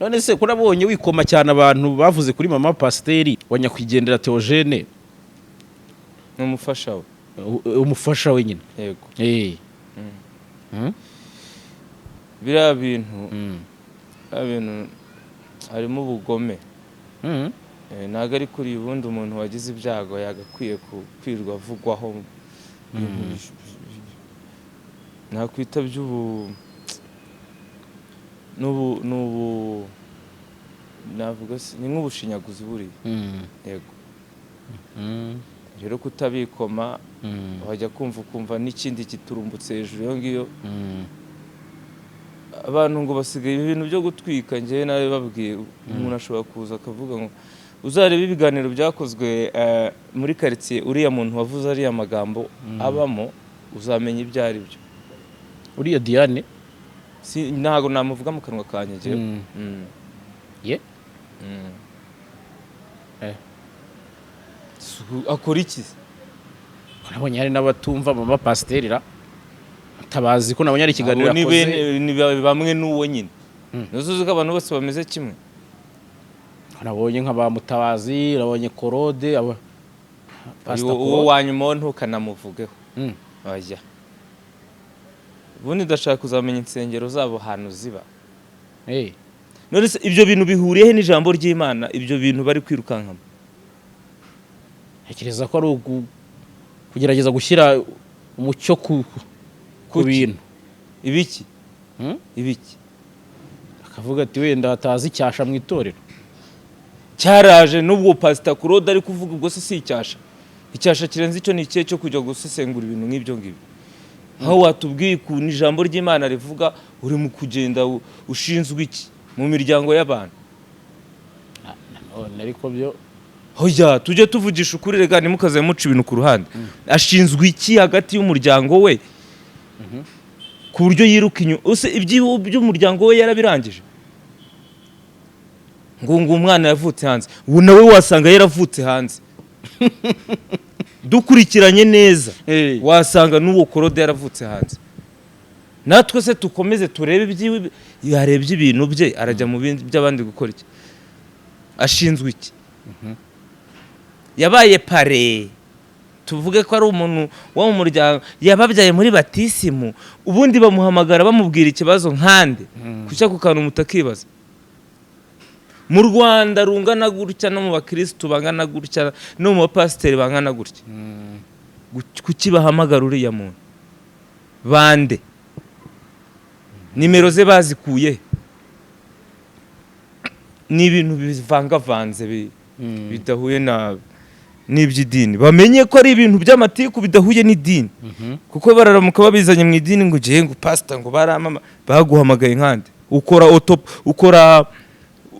None se ko nabonye wikoma cyane abantu bavuze kuri mama pasiteri wa nyakwigendera Theogene? Ni umufasha we. Umufasha we nyine. Yego. Eh. Biriya bintu, biriya bintu harimo ubugome. Ntabwo ari kuri ubundi umuntu wagize ibyago yagakwiye kwirwa avugwaho ibintu nakwita by'ubu n'ubu navuga ni nk'ubushinyaguzi buriya. Yego. Rero kutabikoma, wajya kumva ukumva n'ikindi kiturumbutse hejuru iyo ngiyo. Abantu ngo basigaye ibintu byo gutwika. Njyewe nawe babwiye, umuntu ashobora kuza akavuga ngo uzarebe ibiganiro byakozwe muri karitsiye uriya muntu wavuze ariya magambo abamo, uzamenya ibyo ari byo. Uriya Diane? Si, ntabwo namuvuga mu kanwa kanjye njyewe. Ye. Akora iki se? Nabonye hari n'abatumva mama pasiteri ra tabazi ko nabonye ari ikiganiro Abo ni yakoze. Ni bamwe n'uwo nyine. Ntuzi ko abantu bose bameze kimwe. Nabonye nka ba Mutabazi, nabonye Korode aba Pastor Uwo Claude. wa nyuma wo ntukanamuvugeho. Oya, ubundi ndashaka kuzamenya insengero zabo ahantu ziba. None se ibyo bintu bihuriye he n'ijambo ry'Imana, ibyo bintu bari kwirukankamo? Ntekereza ko ari kugerageza gushyira umucyo ku Kuki? bintu. Ibiki? Hmm? Ibiki? Akavuga ati wenda hatazi icyasha mu itorero. Cyaraje n'ubwo Pasita Claude ari kuvuga. Ubwo se si icyasha? Icyasha kirenze icyo ni ikihe cyo kujya gusesengura ibintu nk'ibyo ngibyo, aho watubwiye ukuntu ijambo ry'Imana rivuga? Uri mu kugenda ushinzwe iki mu miryango y'abantu? None ariko byo Hoya, tujye tuvugisha ukuri rega, ntimukaze muca ibintu ku ruhande. Ashinzwe iki hagati y'umuryango we ku buryo yiruka inyuma? Use iby'umuryango we yarabirangije, ngo umwana yavutse hanze. Ubu nawe wasanga yaravutse hanze. Dukurikiranye neza, wasanga n'uwo Korode yaravutse hanze. Natwe se tukomeze turebe ibyiwe? Yarebye ibintu bye, arajya mu bindi by'abandi gukora iki? Ashinzwe iki? Yabaye parrain, tuvuge ko ari umuntu wo mu muryango yababyaye muri batisimu. Ubundi bamuhamagara bamubwira ikibazo nkande? Kuki ako kantu mutakibaza? Mu Rwanda rungana gutya, no mu bakirisitu bangana gutya, no mu bapasiteri bangana gutya, kuki bahamagara uriya muntu? Bande? Nimero ze bazikuye he? Ni ibintu bivangavanze bidahuye na n'iby'idini. Bamenye ko ari ibintu by'amatiku bidahuye n'idini, kuko bararamuka babizanye mu idini ngo ugiye ngo pasita ngo baramama baguhamagaye nkande? Ukora auto,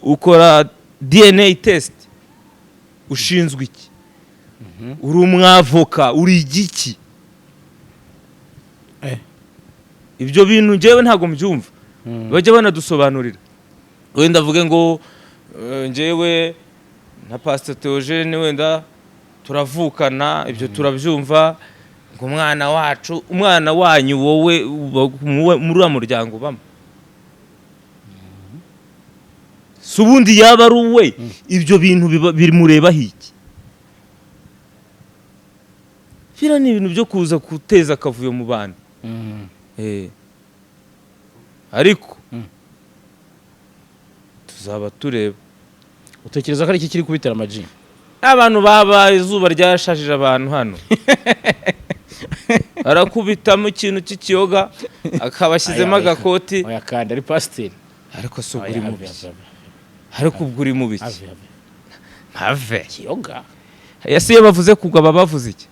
ukora DNA test? Ushinzwe iki? Uri umwavoka? Uri igiki? Ibyo bintu njyewe ntabwo mbyumva. Bajya banadusobanurira, wenda avuge ngo njyewe na Pastor Theogene wenda turavukana, ibyo turabyumva. Ngo umwana wacu, umwana wanyu, wowe uba muri uriya muryango ubamo? Si ubundi yaba ari uwe, ibyo bintu bimurebaho iki? Biriya ni ibintu byo kuza guteza akavuyo mu bantu. Ariko tuzaba tureba. Utekereza ko ari iki kiri kubitera amaji? Abantu baba izuba ryashajije abantu hano, arakubitamo ikintu cy'ikiyoga akabashyizemo Aya, aya. agakoti. Oya, kandi ari pasiteri. Ariko si ubwo Oya, uri mu have, biki? have, Ariko ubwo uri mu biki? Have, have. Have. Kiyoga. Ese iyo bavuze kugwa baba bavuze iki?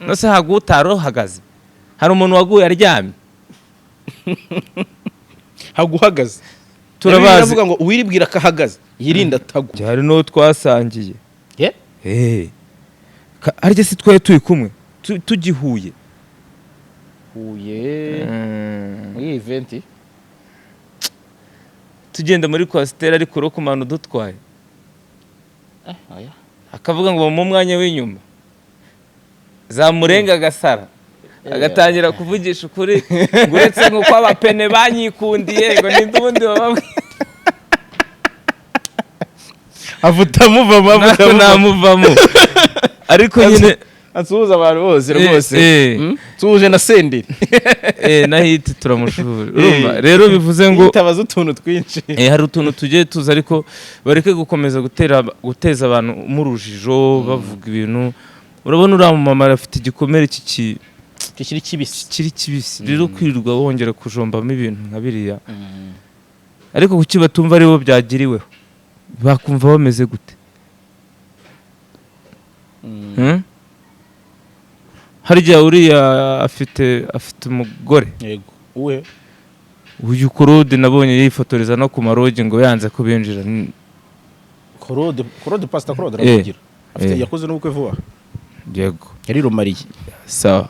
Nose haguye utari uhagaze? Hari umuntu waguye aryamye? Haguhagaze. Turabazi. Turabazi ngo uwiribwira ko ahagaze yirinda atagwa. Hari n'uwo twasangiye. Ye? Eh. Harya si twari turi kumwe tugihuye? Huye muri iyi event? Tugenda muri coaster, ariko Rockman udutwaye. Oya. Akavuga ngo mu mwanya w'inyuma zamurenga, agasara, agatangira kuvugisha ukuri ngo uretse ngo ko abapene banyikundiye, ngo ninde ubundi bababwiye. Avuta muvamo, avuta Nako muvamo. Namuvamo, ariko nyine Asuhuza abantu bose rwose. Nsuhuje na Senderi. Na hiti turamushuhuje. Urumva rero, bivuze ngo yitabaza utuntu twinshi. Hari utuntu tugiye tuza, ariko bareke gukomeza guteza abantu mu rujijo bavuga ibintu. Urabona uriya mumama afite igikomere kikiri kibisi. Kikiri kibisi. Rero kwirirwa wongera kujombamo ibintu nka biriya, ariko kuki batumva aribo byagiriweho? Bakumva bameze gute? Hmm? Harya uriya afite umugore? Yego, uwe? Uyu Claude nabonye yifotoreza no ku marogi ngo yanze ko binjira. Claude, Claude, Pastor Claude aramugira afite. Yakoze n'ubukwe vuba. Yego. Yari rumariye. Sawa,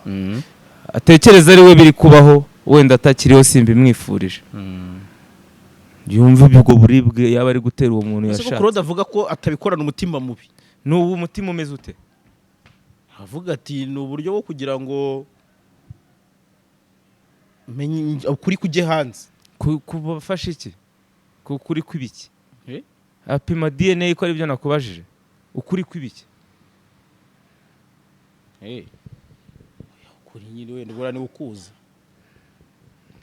atekereza ari we biri kubaho, wenda atakiriho, simbimwifurije, yumva ubwo buribwe yaba ari gutera uwo muntu Ese ko yashatse. Claude avuga ko atabikorana umutima mubi? N'ubu umutima umeze ute? Avuga ati ni uburyo bwo kugira ngo menye ukuri kujye hanze. Kubafasha iki? Kuri kw'ibiki? Eh? Apima DNA ko aribyo nakubajije, ukuri kw'ibiki? Ukuri nyine wenda ubura niwe ukuzi.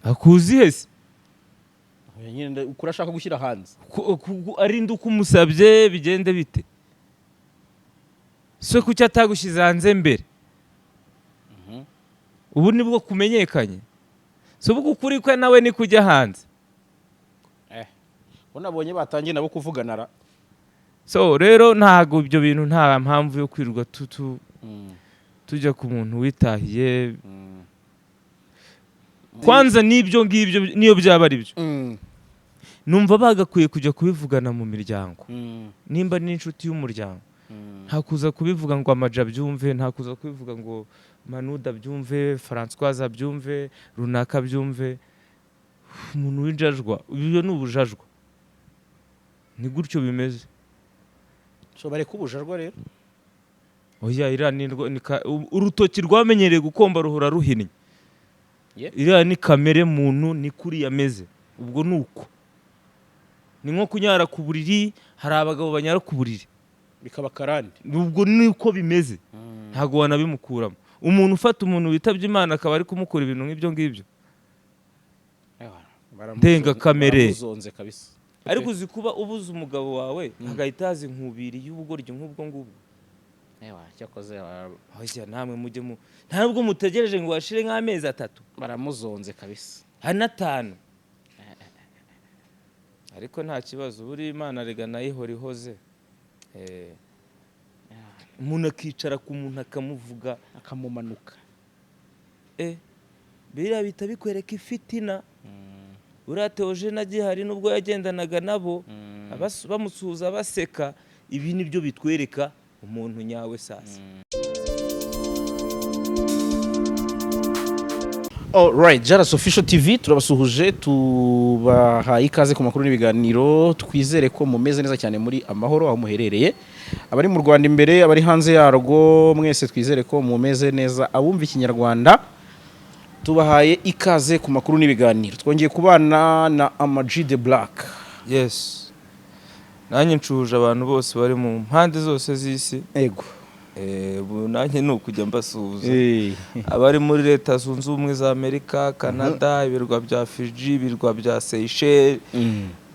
Akuzi hese? Oya, nyine ukuri ashaka gushyira hanze. Arinda uko umusabye bigende bite se? Kuki atagushyize hanze mbere? Ubu nibwo kumenyekanye, si ubwo ukuri kwe nawe ni kujya hanze. Ko nabonye batangiye nabo kuvugana ra? So rero ntabwo ibyo bintu, nta mpamvu yo kwirirwa tujya ku muntu witahiye. Kwanza n'ibyo ngibyo, niyo byaba ari byo, numva bagakwiye kujya kubivugana mu miryango, nimba n'inshuti y'umuryango. Nta kuza kubivuga ngo Amaja abyumve, nta kuza kubivuga ngo Manuda abyumve, Francoise abyumve, runaka abyumve. Umuntu w'injajwa, ibyo ni ubujajwa, ni gutyo bimeze. So bareka ubujajwa rero. Oya, iriya ni urutoki rwamenyereye gukomba ruhora ruhinnye. Iriya ni kamere muntu, ni kuriya ameze. Ubwo ni uko, ni nko kunyara ku buriri. Hari abagabo banyara ku buriri bikaba karande. Ubwo ni uko bimeze, ntabwo wanabimukuramo. Umuntu ufata umuntu witabye Imana akaba ari kumukora ibintu nk'ibyo ngibyo. Ndengakamere. Baramuzonze kabisa. Ariko uzi kuba ubuze umugabo wawe hagahita haza inkubiri y'ubugoryi nk'ubwo ngubwo? Ewa, cyakoze Oya, namwe mujye mu, ntabwo mutegereje ngo hashire nk'amezi 3. Baramuzonze kabisa. Hanatanu, ariko nta kibazo. Buriya Imana rega nayo ihora ihoze. Umuntu akicara ku muntu akamuvuga, akamumanuka. Biriya bihita bikwereka ifitina. Uriya Theogene agihari, nubwo yagendanaga nabo bamusuhuza baseka, ibi nibyo bitwereka umuntu nyawe sasa. Alright, Jaras Official TV turabasuhuje, tubahaye ikaze ku makuru n'ibiganiro. Twizere ko mumeze neza cyane, muri amahoro aho muherereye. Abari mu Rwanda imbere, abari hanze yarwo, mwese twizere ko mumeze neza. Abumva Ikinyarwanda tubahaye ikaze ku makuru n'ibiganiro. Twongeye kubana na Ama G The Black. Yes, nanjye ncuhuje abantu bose bari mu mpande zose z'isi. Ubu nanjye ni ukujya mbasuhuza, abari muri Leta Zunze Ubumwe za Amerika, Canada, ibirwa bya Fiji, ibirwa bya Seychelles,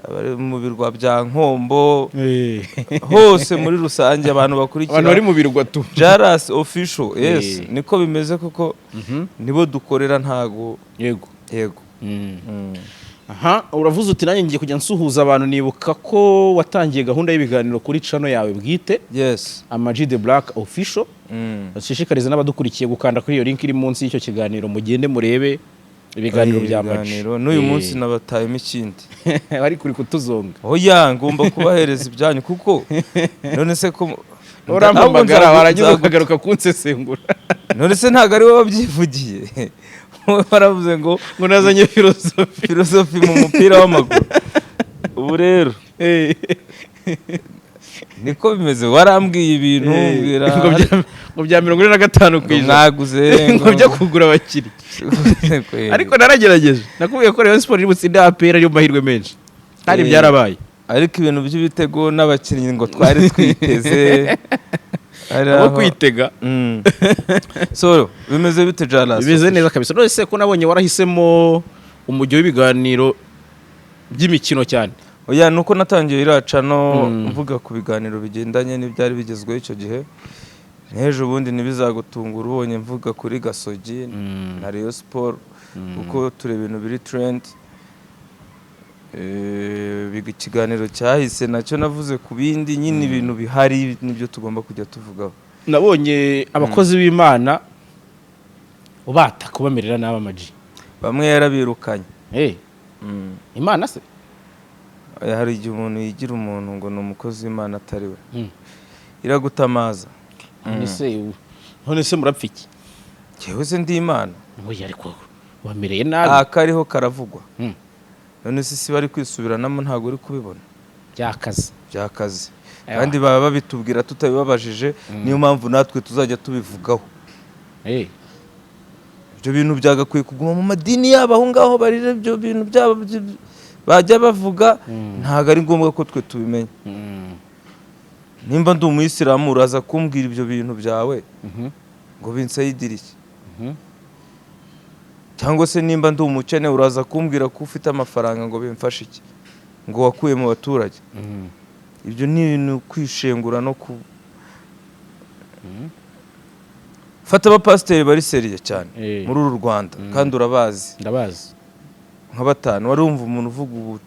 abari mu birwa bya Nkombo, hose muri rusange abantu bakurikira Abantu bari mu birwa tu. Jaras Official, yes. Niko bimeze kuko nibo dukorera, ntago. Yego. Aha uravuze uti nanjye ngiye kujya nsuhuza abantu. Nibuka ko watangiye gahunda y'ibiganiro kuri channel yawe bwite, Ama G The Black Official. Nshishikariza n'abadukurikiye gukanda kuri iyo link iri munsi y'icyo kiganiro, mugende murebe ibiganiro bya Ama G. Ibiganiro n'uyu munsi nabatayemo ikindi. Bari kuri kutuzonga. Oya, ngomba kubahereza ibyanyu kuko none se ko Urampamagara Ahubwo warangiza ukagaruka kunsesengura. None se ntabwo ari wowe wabyivugiye? Wowe waravuze ngo ngo nazanye filozofi. Filozofi mu mupira w'amaguru. Ubu rero niko bimeze, warambwiye ibintu mbwira Ngo bya 45 ngo ku ijana mwaguze ngo byo kugura abakiriya. Ariko naragerageje, nakubwiye ko Rayon Sport iri butsinde APR, ariyo mahirwe menshi kandi byarabaye. Ariko ibintu by'ibitego n'abakinnyi ngo twari twiteze ari abo aho- kwitega. So bimeze bite, Jalas? Bimeze neza kabisa. None se ko nabonye warahisemo umujyo w'ibiganiro by'imikino cyane? Oya, nuko natangiye iraca no mvuga ku biganiro bigendanye n'ibyari bigezweho icyo gihe. N'ejo bundi ntibizagutungura ubonye mvuga kuri Gasogi na Rayon Sport, kuko turi ibintu biri trend. Ikiganiro cyahise nacyo navuze ku bindi nyine, ibintu bihari nibyo tugomba kujya tuvugaho. Nabonye abakozi b'Imana ubata kubamerera nabi, amaji. Bamwe yarabirukanye. Imana se? Oya, hari igihe umuntu yigira umuntu ngo ni umukozi w'Imana atari we. Iragutamaza. None se murapfa iki? Njyewe se ndi Imana? Oya, ariko wamereye nabi. Aha kariho karavugwa. None se si bari kwisubiranamo? Ntabwo uri kubibona? Byakaze. Byakaze. Ewa. Kandi baba babitubwira tutabibabajije, niyo mpamvu natwe tuzajya tubivugaho. Ibyo bintu byagakwiye kuguma mu madini yabo aho ngaho barira ibyo bintu byabo bajya bavuga. Ntabwo ari ngombwa ko twe tubimenya. Nimba ndi umuyisilamu, uraza kumbwira ibyo bintu byawe ngo binsayidire iki? Cyangwa se nimba ndi umukene, uraza kumbwira ko ufite amafaranga ngo bimfashe iki, ngo wakuye mu baturage? Ibyo ni ibintu kwishengura no ku fata. Abapasiteri bari sérieux cyane muri uru Rwanda, kandi urabazi. Ndabazi. Nka batanu. Wari wumva umuntu uvuga ubu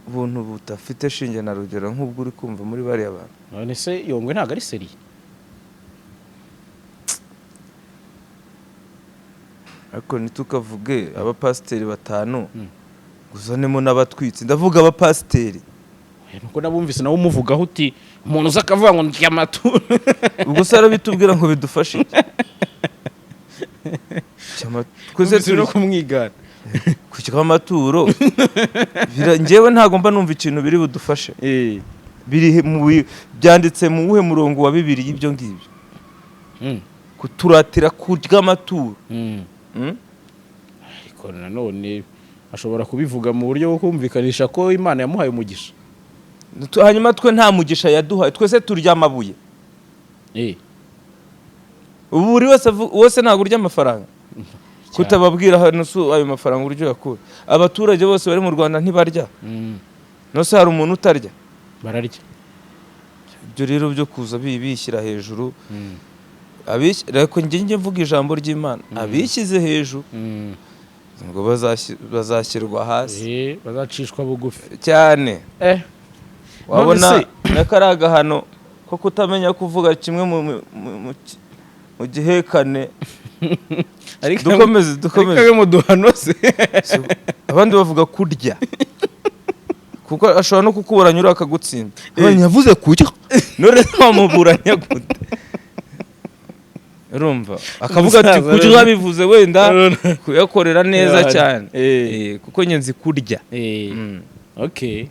ubuntu budafite shinge na rugero nk'ubwo uri kumva muri bariya bantu? None se Yongwe ntabwo ari sérieux? Ariko ntitukavuge abapasiteri batanu, uzanemo n'abatwitsi. Ndavuga abapasiteri. Oya, nuko nabumvise nawe umuvugaho uti umuntu uza akavuga ngo ndya amaturo. Ubwo se arabitubwira ngo bidufashe iki? Twese Twese no turi kumwigana. Ku amaturo. Njyewe ntabwo mba numva ikintu biri budufashe. Biri byanditse mu wuhe murongo wa Bibiri y'ibyo ngibyo? Kuturatira kurya amaturo. Ariko nanone ashobora kubivuga mu buryo bwo kumvikanisha ko Imana yamuhaye umugisha. Hanyuma twe nta mugisha yaduhaye? Twese turya amabuye. Ubu buri wese wese ntabwo urya amafaranga? Kutababwira hano si ayo mafaranga uburyo uyakura? Abaturage bose bari mu Rwanda ntibarya? Nose hari umuntu utarya? Bararya. Ibyo rero byo kuza bishyira hejuru, ariko njye mvuga ijambo ry'Imana, abishyize hejuru ngo bazashyirwa hasi. Bazacishwa bugufi. Cyane. Wabona None n'aka ari agahano ko kutamenya kuvuga kimwe mu gihekane. Ariko Dukomeze, ariko dukomeze. abe mu duhano se? Abandi bavuga kurya, kuko ashobora no kukuburanya uriya akagutsinda. Yavuze kurya, none wamuburanya gute? Urumva akavuga ati Umusaza kurya rero. Bivuze wenda kuyakorera neza cyane. Kuko njye nzi kurya. Okay,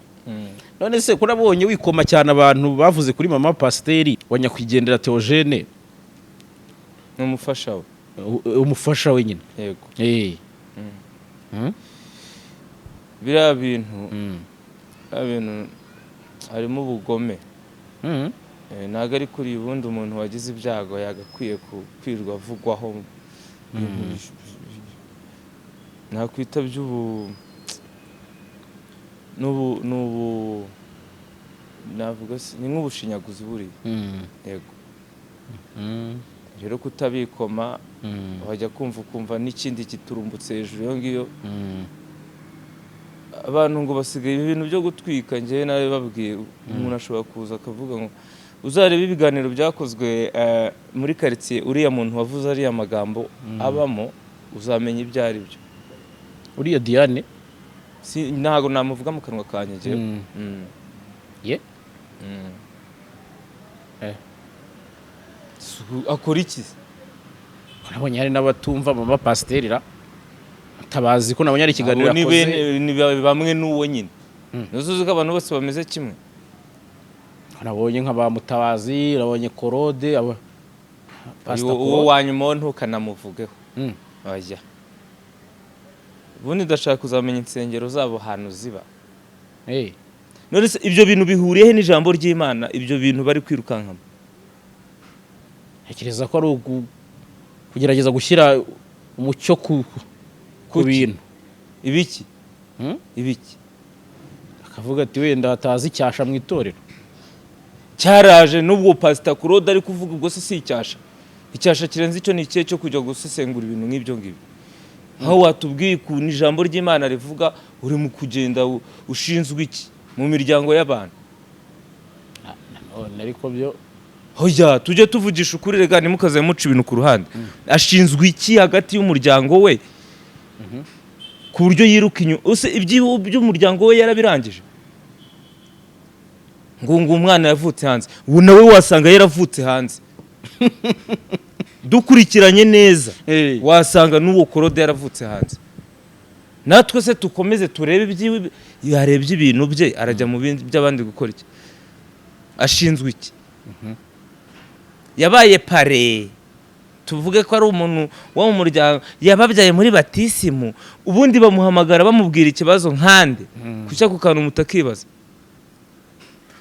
none se ko nabonye wikoma cyane abantu bavuze kuri mama pasiteri wa nyakwigendera Theogene? Ni umufasha we. Umufasha wenyine. Yego. Biriya bintu, biriya bintu harimo ubugome. Ntabwo ari kuri ubundi umuntu wagize ibyago yagakwiye kwirwa avugwaho ibintu nakwita by'ubu n'ubu navuga ni nk'ubushinyaguzi buriya. Yego. Rero kutabikoma, wajya kumva ukumva n'ikindi giturumbutse hejuru iyo ngiyo. Abantu ngo basigaye ibintu byo gutwika. Njyewe nawe babwiye, umuntu ashobora kuza akavuga ngo uzarebe ibiganiro byakozwe muri karitsiye uriya muntu wavuze ariya magambo abamo, uzamenya ibyo ari byo. Uriya Diane? Si, ntabwo namuvuga mu kanwa kanjye njyewe. Ye. Akora iki se? Nabonye hari n'abatumva mama pasiteri ra tabazi ko nabonye ari ikiganiro Abo ni yakoze. ni bamwe n'uwo nyine. Ntuzi ko abantu bose bameze kimwe? Nabonye nka ba Mutabazi, nabonye Korode aba Pastor Uwo Korode. wa nyuma wo ntukanamuvugeho. Oya, ubundi ndashaka kuzamenya insengero zabo ahantu ziba. None se ibyo bintu bihuriye he n'ijambo ry'Imana? Ibyo bintu bari kwirukankamo? Ntekereza ko ari kugerageza gushyira umucyo ku Kuki? bintu. Ibiki? Hmm? Ibiki? Akavuga ati wenda hatazi icyasha mu itorero. Cyaraje n'ubwo Pasita Claude ari kuvuga. Ubwo se si icyasha? Icyasha kirenze icyo ni ikihe cyo kujya gusesengura ibintu nk'ibyo ngibyo, aho watubwiye ukuntu ijambo ry'Imana rivuga? Uri mu kugenda ushinzwe iki mu miryango y'abantu? Nanone ariko byo Hoya, tujye tuvugisha ukuri rega, ntimukaze muca ibintu ku ruhande. Ashinzwe iki hagati y'umuryango we ku buryo yiruka inyuma? Use iby'umuryango we yarabirangije? Ngo umwana yavutse hanze, ubu nawe wasanga yaravutse hanze. Dukurikiranye neza, wasanga n'uwo Claude yaravutse hanze. Natwe se tukomeze turebe ibyiwe? Yarebye ibintu bye, arajya mu bindi by'abandi gukora iki? Ashinzwe iki? Yabaye parrain, tuvuge ko ari umuntu wo mu muryango, yababyaye muri batisimu. Ubundi bamuhamagara bamubwira ikibazo nkande? Kuki ako kantu mutakibaza?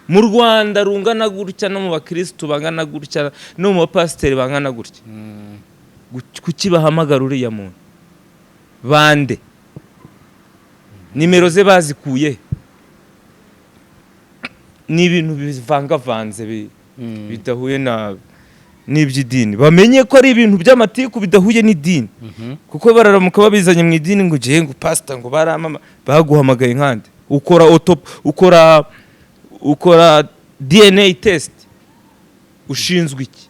Mu Rwanda rungana gutya, no mu bakirisitu bangana gutya, no mu bapasiteri bangana gutya, kuki bahamagara uriya muntu? Bande? Nimero ze bazikuye? Ni ibintu bivangavanze, bidahuye na n'iby'idini. Bamenye ko ari ibintu by'amatiku bidahuye n'idini, kuko bararamuka babizanye mu idini ngo ugiye ngo pasita ngo baramama baguhamagaye nkande? Ukora auto, ukora DNA test? Ushinzwe iki?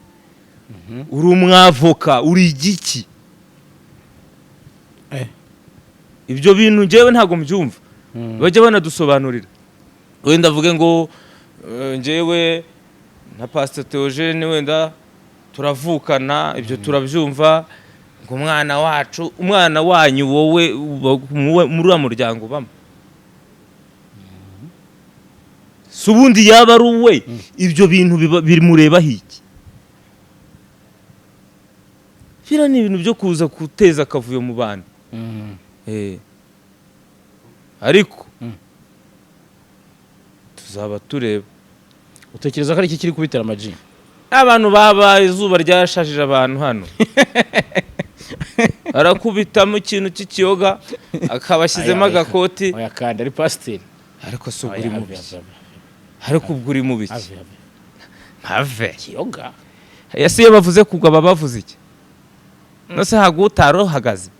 Uri umwavoka? Uri igiki? Ibyo bintu njyewe ntabwo mbyumva. Bajya banadusobanurira, wenda avuge ngo njyewe na Pastor Theogene wenda turavukana, ibyo turabyumva. Ngo umwana wacu, umwana wanyu, wowe uba muri uriya muryango ubamo? Si ubundi yaba ari uwe? Ibyo bintu bimurebaho iki? Biriya ni ibintu byo kuza guteza akavuyo mu bantu. Ariko tuzaba tureba. Utekereza ko ari iki kiri kubitera amaji? Abantu baba izuba ryashajije abantu hano, arakubitamo ikintu cy'ikiyoga, akabashyizemo Aya, aya. agakoti. Oya, kandi ari pasiteri. Ariko si ubwo Oya, uri mu have, biki? have, Ariko ubwo uri mu biki? have, have. Have. Kiyoga. Ese iyo bavuze kugwa baba bavuze iki? Nose haguye utari uhagaze?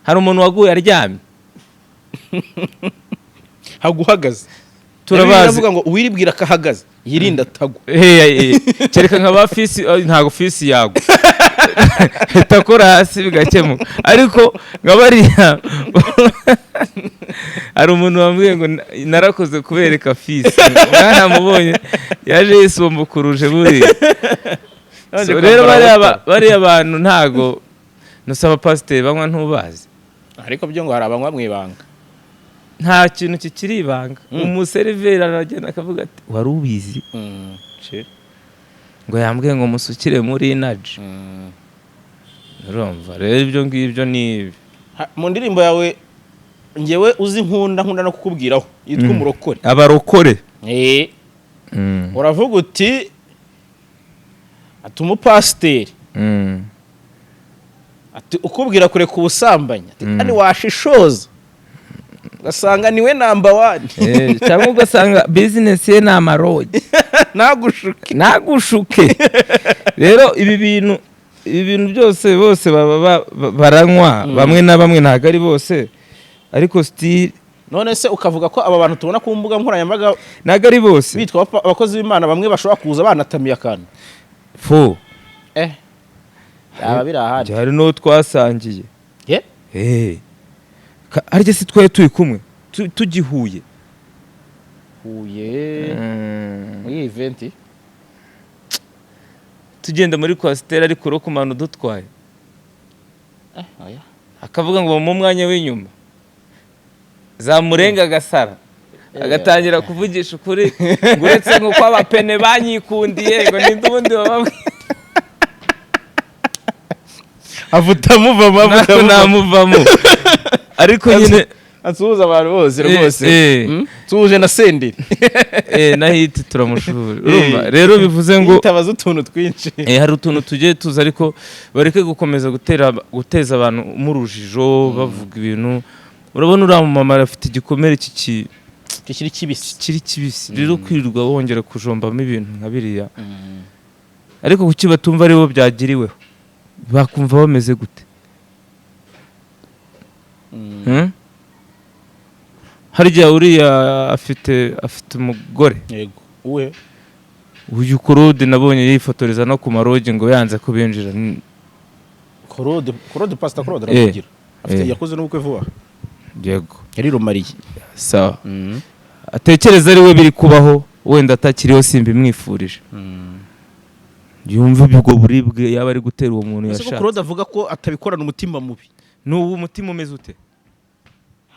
Hari umuntu waguye aryamye? Haguhagaze. Turabazi. Baravuga ngo uwiribwira ko ahagaze yirinda atagwa. Kereka nka ba fisi, ntabwo fisi yagwa, itakora hasi bigakemuka. Ariko nka bariya, hari umuntu wambwiye ngo narakoze kubereka fisi, mwaramubonye, yaje yisumbukuruje buriya. Yaje So, rero kwambara amatara. Bariya bantu ntago nusaba pasiteri banywa, ntubazi. Ariko byo ngo hari abanywa mu ibanga. Nta kintu kikiri ibanga. Umuseriveri aragenda akavuga ati: "Wari ubizi?" Ngo yambwiye ngo musukire muri inaji. Urumva rero ibyo ngibyo ni ibi. Mu ndirimbo yawe ngewe uzi nkunda no kukubwiraho yitwa Umurokore. Abarokore. Uravuga uti ati umupasiteri ati ukubwira kureka ubusambanyi, ati kandi washishoza ugasanga niwe number one. Cyangwa ugasanga business ye ni amarogi. Nagushuke. Nagushuke. Rero ibi bintu byose, bose baba baranywa, bamwe na bamwe, ntabwo ari bose, ariko still. None se ukavuga ko aba bantu tubona ku mbuga nkoranyambaga Ntabwo ari bose. bitwa abakozi b'Imana, bamwe bashobora kuza banatamiye akantu? Fo. Byaba biri ahandi. Hari n'uwo twasangiye. Ye? Harya si twari turi kumwe tugihuye? Huye muri iyi event? Tugenda muri coaster, ariko rokumana udutwaye. Oya. Akavuga ngo mu mwanya w'inyuma zamurenga, agasara, agatangira kuvugisha ukuri ngo uretse ngo ko abapene banyikundiye, ngo ninde ubundi bababwiye. Avuta muvamo. Ntabwo namuvamo, ariko nyine Asuhuza abantu bose rwose. Nsuhuje na Senderi. Na Hiti turamushuhuje. Urumva rero, bivuze ngo yitabaza utuntu twinshi. Hari utuntu tugiye tuza, ariko bareke gukomeza guteza abantu mu rujijo bavuga ibintu. Urabona uriya mumama afite igikomere kikiri kibisi. Kikiri kibisi. Rero kwirirwa wongera kujombamo ibintu nka biriya, ariko kuki batumva aribo byagiriweho? Bakumva bameze gute? Hmm? Harya uriya afite umugore? Yego, uwe. Uyu Claude nabonye yifotoreza no ku marogi ngo yanze kubinjira. Claude, Claude, Pastor Claude aravugira afite yakoze n'ubukwe vuba. Yego. Yari rumariye. Sawa, atekereza ari we biri kubaho, wenda atakiriho, simbimwifurije, yumva ubwo buribwe yaba ari gutera uwo muntu Ese ko yashatse. Claude avuga ko atabikorana umutima mubi? N'ubu umutima umeze ute?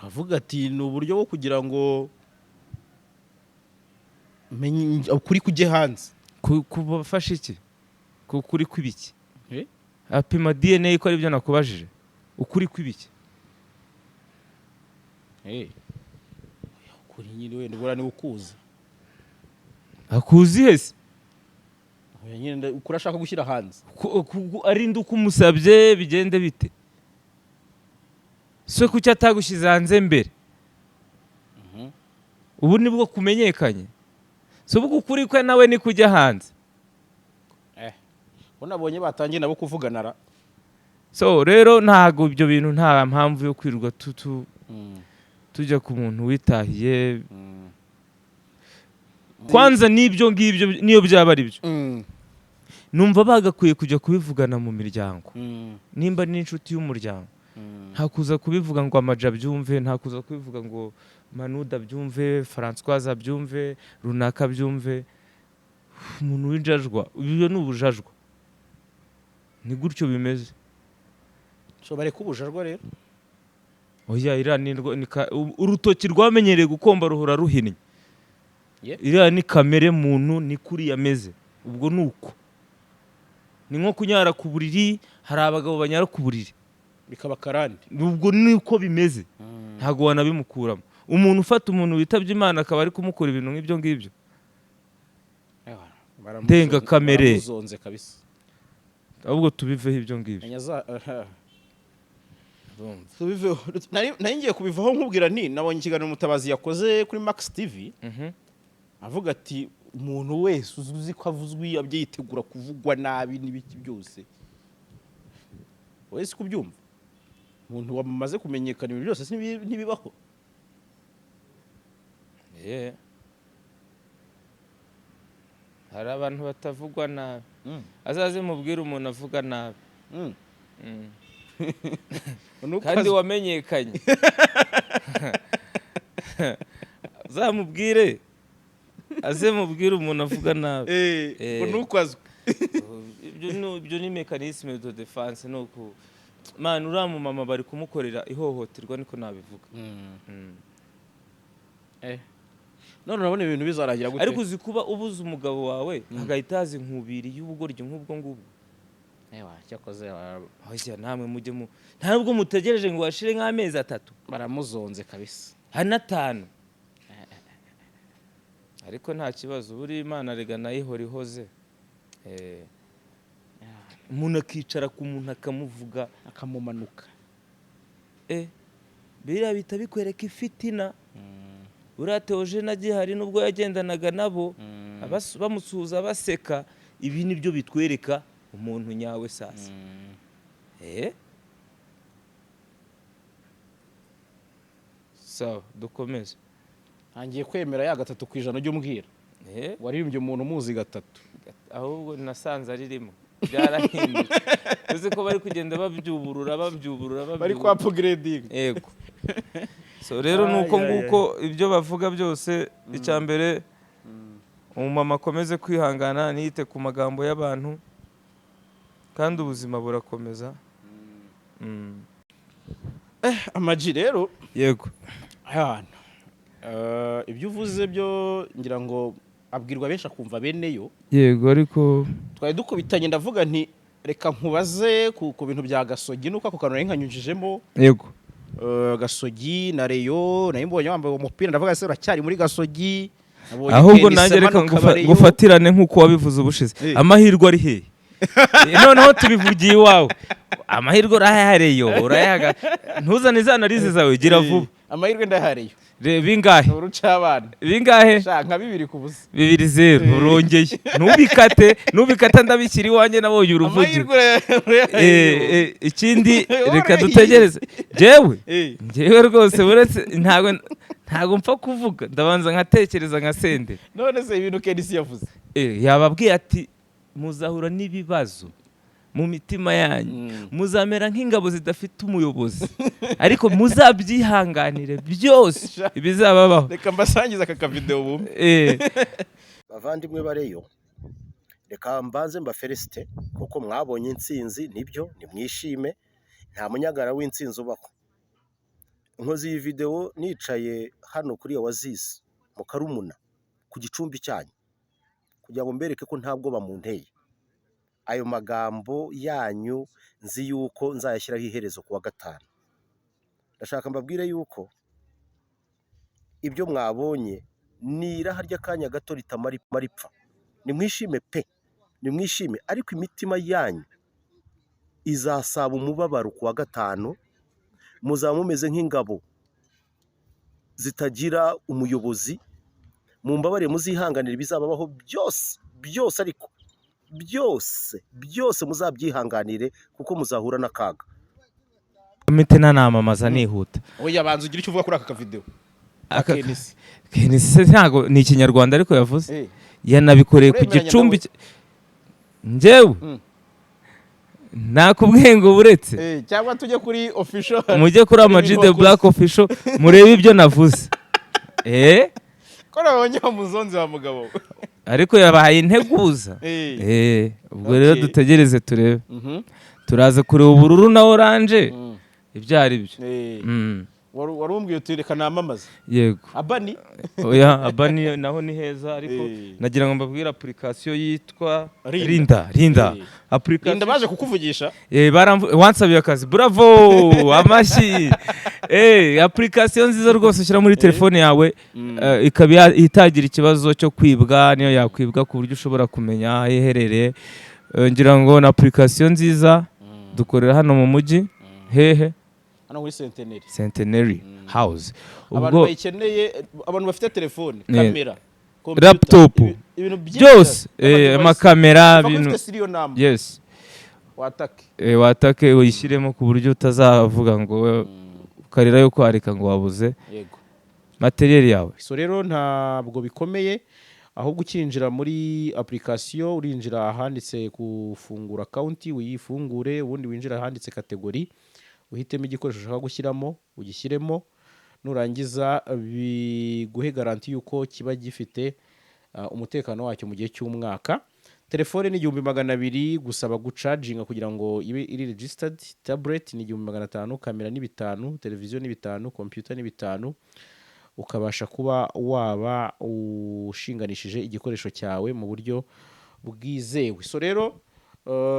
Avuga ati ni uburyo bwo kugira ngo menye ukuri kujye hanze. Kubafasha iki? Kuri kw'ibiki? Eh? Apima DNA ko aribyo nakubajije, ukuri kw'ibiki? Ukuri nyine wenda ubura niwe ukuzi. Akuzi hese? Oya nyine, ukuri ashaka gushyira hanze. Arinda uko umusabye bigende bite se? Kuki atagushyize hanze mbere? Ubu nibwo kumenyekanye, si ubwo ukuri kwe nawe ni kujya hanze. Bo nabonye batangiye nabo kuvugana ra. So rero ntabwo ibyo bintu, nta mpamvu yo kwirirwa tujya ku muntu witahiye. Kwanza n'ibyo ngibyo, niyo byaba ari byo, numva bagakwiye kujya kubivugana mu miryango, nimba n'inshuti y'umuryango. Nta kuza kubivuga ngo Amaja abyumve, nta kuza kubivuga ngo Manuda abyumve, Francoise abyumve, runaka abyumve. Umuntu w'injajwa, ibyo ni ubujajwa, ni gutyo bimeze. So bareka ubujajwa rero. Oya, iriya ni urutoki rwamenyereye gukomba ruhora ruhinnye. Iriya ni kamere muntu, ni kuriya ameze. Ubwo ni uko, ni nko kunyara ku buriri. Hari abagabo banyara ku buriri bikaba karande. Ubwo ni uko bimeze, ntabwo wanabimukuramo. Umuntu ufata umuntu witabye Imana akaba ari kumukora ibintu nk'ibyo ngibyo. Ndengakamere. Baramuzonze kabisa. Ahubwo tubiveho ibyo ngibyo. Menya aha. Tubiveho. Nari ngiye kubivaho nkubwira nti nabonye ikiganiro Mutabazi yakoze kuri Max TV, avuga ati umuntu wese uzi ko avuzwi abye yitegura kuvugwa nabi n'ibiki byose. Wowe si kubyumva, umuntu wamaze kumenyekana ibintu byose ntibibaho. Hari abantu batavugwa nabi. Azaze mubwire umuntu avuga nabi. Nuko kandi wamenyekanye, azamubwire, aze mubwire umuntu avuga nabi. Ngo nuko azwi. Ibyo ni mécanisme de défense. Ni uku man uriya mumama bari kumukorera ihohoterwa, niko nabivuga. None urabona ibintu bizarangira gute? Ariko uzi kuba ubuze umugabo wawe hagahita haza inkubiri y'ubugoryi nk'ubwo ngubwo? Ewa, cyakoze Oya, namwe mujye mu, ntabwo mutegereje ngo hashire nk'amezi 3. Baramuzonze kabisa. Hanatanu, ariko nta kibazo. Buriya Imana rega nayo ihora ihoze. Umuntu akicara ku muntu akamuvuga, akamumanuka. Biriya bihita bikwereka ifitina. Uriya Theogene agihari, nubwo yagendanaga nabo bamusuhuza baseka, ibi nibyo bitwereka umuntu nyawe sasa. Sawa, dukomeze. Ntangiye kwemera ya 3% ujya umbwira. Waririmbye umuntu umuzi gatatu. Ahubwo nasanze ari rimwe, byarahindutse. Uzi ko bari kugenda babyuburura, babyuburura, bari babyuburura. kwa upgrading. Yego. So rero ni uko Ay, ay, ay. nguko ibyo bavuga byose. Icya mbere, umumama akomeze kwihangana, ntiyite ku magambo y'abantu, kandi ubuzima burakomeza. Amaji rero, Yego. ahantu ibyo uvuze byo ngira ngo abwirwa benshi akumva beneyo. Yego, ariko Twari dukubitanye, ndavuga nti reka nkubaze ku bintu bya Gasogi, nuko ako kantu nari nkanyujijemo. Yego. Gasogi na Rayon. Nayo mbonye wambaye umupira, ndavuga se uracyari muri Gasogi? Nabonye Ahubwo Kenisi nanjye reka amanuka Bareyo. ngufatirane nk'uko wabivuze ubushize. Amahirwe ari hehe? Noneho tubivugiye iwawe, amahirwe urayahareyo, urayahaga, ntuzane za analyse zawe, gira vuba. Amahirwe ndahariyo. Bingahe? Ni urucabana. Bingahe? Sha, nka 2-0. 2-0, urongeye. Ntubikate, ntubikate, ndabishyira iwanjye, nabonye uruvugiro. Amahirwe urayahariyo. Ikindi, reka Urahiye. dutegereze. Jewe, njyewe rwose uretse ntabwo mpfa kuvuga, ndabanza nkatekereza nka Senderi. None se ibintu Kenisi yavuze? Yababwiye ati muzahura n'ibibazo mu mitima yanyu, muzamera nk'ingabo zidafite umuyobozi, ariko muzabyihanganire byose ibizababaho. Reka mbasangize aka kavideo bumve. Bavandimwe bareyo, reka mbanze mbafelicite kuko mwabonye intsinzi. Nibyo, nimwishime, nta munyagara w'intsinzi ubaho. Nkoze iyi videwo nicaye hano kuri Oasis mu Karumuna ku gicumbi cyanyu kugira ngo mbereke ko nta bwoba munteye. Ayo magambo yanyu nzi yuko nzayashyiraho iherezo ku wa gatanu. Ndashaka mbabwire yuko ibyo mwabonye ni iraha ry'akanya gato ritamara ipfa. Nimwishime pe, nimwishime, ariko imitima yanyu izasaba umubabaro ku wa gatanu. Muzaba mumeze nk'ingabo zitagira umuyobozi. Mumbabare, muzihanganira ibizababaho byose byose, ariko byose byose muzabyihanganire kuko muzahura n'akaga. Komite ntanamamaza nihuta. Oya, banza ugire icyo uvuga kuri aka kavideo. Kenisi. Kenisi ntago ni ikinyarwanda, ariko yavuze yanabikoreye ku Uremeranya gicumbi nawe? Njyewe nakubwiye ngo buretse. Cyangwa tujye kuri official. Mujye kuri Ama G Ibintu The wakoze. Black Official, murebe ibyo navuze. Ko nabonye wa muzonzi wa mugabo we. Ariko yabahaye integuza. Ubwo rero dutegereze turebe. Turaza kureba ubururu na orange ibyo ari byo. Wari umbwiye uti reka namamaze. Yego. Abani. Oya, abani naho ni heza, ariko nagira ngo mbabwire application yitwa Rinda. Rinda, Rinda. Application. Rinda baje kukuvugisha. Wansabiye akazi, bravo, amashyi. Application nziza rwose ushyira muri telefone yawe, ikaba itagira ikibazo cyo kwibwa, niyo yakwibwa ku buryo ushobora kumenya aho iherereye. Ngira ngo ni application nziza. Dukorera hano mu mujyi hehe? Hano muri Centenary. Centenary House. Abantu Ubwo bayikeneye, abantu bafite telefone, kamera, computer, Laptop. ibintu byinshi Byose, cyane. Ama amakamera, device. ibintu Ufite serial number. Yes. Watake. Watake uyishyiremo ku buryo utazavuga ngo ukarira yo kwarika ngo wabuze matériel yawe. So rero ntabwo bikomeye, ahubwo ukinjira muri application urinjira ahanditse gufungura account, uyifungure, ubundi winjira ahanditse category, uhitemo igikoresho ushaka gushyiramo, ugishyiremo. Nurangiza biguhe garantie y'uko kiba gifite umutekano wacyo mu gihe cy'umwaka. Telefone ni 1200 gusaba gucaginga kugira ngo ibe iri registered. Tablet ni 1500, kamera ni 5, televiziyo ni 5, computer ni 5, ukabasha kuba waba ushinganishije igikoresho cyawe mu buryo bwizewe. So rero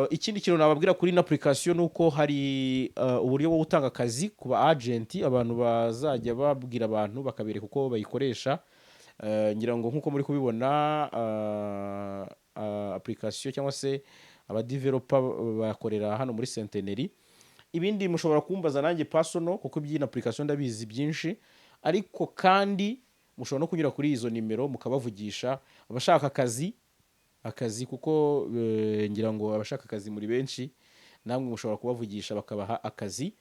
ikindi kintu nababwira kuri ino application ni uko hari uburyo bwo gutanga akazi ku ba agent, abantu bazajya babwira abantu bakabereka uko bayikoresha. Ngira ngo nk'uko muri kubibona, application cyangwa se abadeveloper bakorera hano muri Centenary. Ibindi mushobora kumbaza nanjye personal, kuko iby'iyi application ndabizi byinshi, ariko kandi mushobora no kunyura kuri izo nimero mukabavugisha, abashaka akazi, kuko ngira ngo abashaka akazi muri benshi, namwe mushobora kubavugisha bakabaha akazi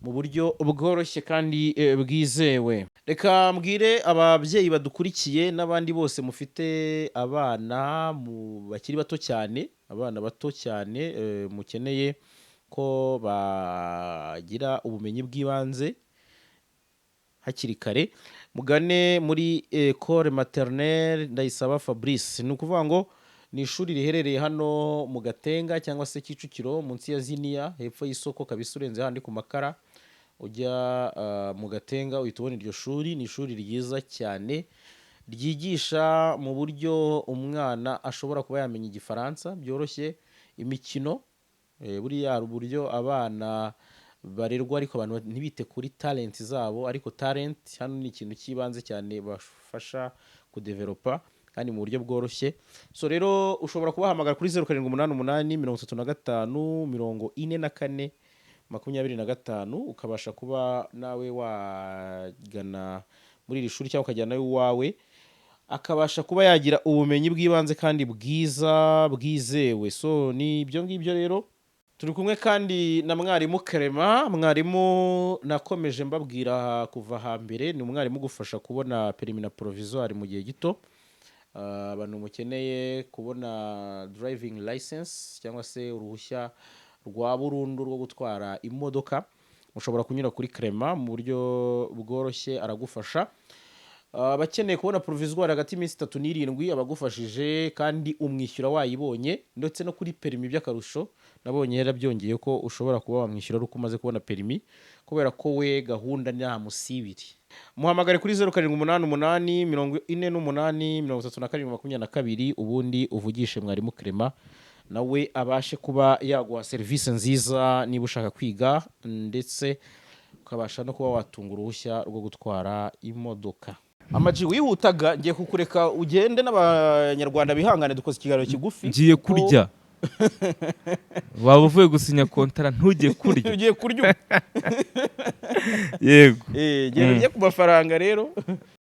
mu buryo bworoshye kandi bwizewe. Reka mbwire ababyeyi badukurikiye n'abandi bose mufite abana bakiri bato cyane, abana bato cyane, mukeneye ko bagira ubumenyi bw'ibanze hakiri kare, mugane muri Ecole Maternelle Ndayisaba Fabrice. Ni ukuvuga ngo ni ishuri riherereye hano mu Gatenga cyangwa se Kicukiro, munsi ya Ziniya, hepfo y'isoko kabisa, urenze handi ku makara ujya mu Gatenga uhita ubona iryo shuri. Ni ishuri ryiza cyane ryigisha mu buryo umwana ashobora kuba yamenya igifaransa byoroshye, imikino. Buriya hari uburyo abana Barerwa ariko abantu ntibite kuri talent zabo, ariko talent hano ni ikintu cy'ibanze cyane bafasha kudevelopa kandi mu buryo bworoshye. So rero ushobora kubahamagara kuri 0788 35 44 25, ukabasha kuba nawe wagana muri iri shuri cyangwa ukajyana iwawe, akabasha kuba yagira ubumenyi bw'ibanze kandi bwiza bwizewe. So ni ibyo ngibyo rero. Turi kumwe kandi na mwarimu Kerema. Mwarimu nakomeje mbabwira kuva hambere, ni umwarimu ugufasha kubona permis na provisoire mu gihe gito. Abantu mukeneye kubona driving license cyangwa se uruhushya rwa burundu rwo gutwara imodoka, mushobora kunyura kuri Kerema mu buryo bworoshye, aragufasha. Abakeneye kubona provisoire hagati y'iminsi 3 na 7 abagufashije, kandi umwishyura wayibonye. Ndetse no kuri permis by'akarusho, nabonye yarabyongeye ko ushobora kuba wamwishyura ari uko umaze kubona permis, kubera ko we gahunda nta musibiri. Muhamagare kuri 0788 48 37 22, ubundi uvugishe mwarimu Clement, nawe abashe kuba yaguha serivisi nziza niba ushaka kwiga, ndetse ukabasha no kuba watunga uruhushya rwo gutwara imodoka. Amaji, wihutaga, ngiye kukureka ugende n'Abanyarwanda bihangane, dukoze ikiganiro kigufi. Ngiye kurya. Waba uvuye gusinya kontara ntujye kurya? Ugiye kurya ubu? Yego. Genda ujye ku mafaranga rero.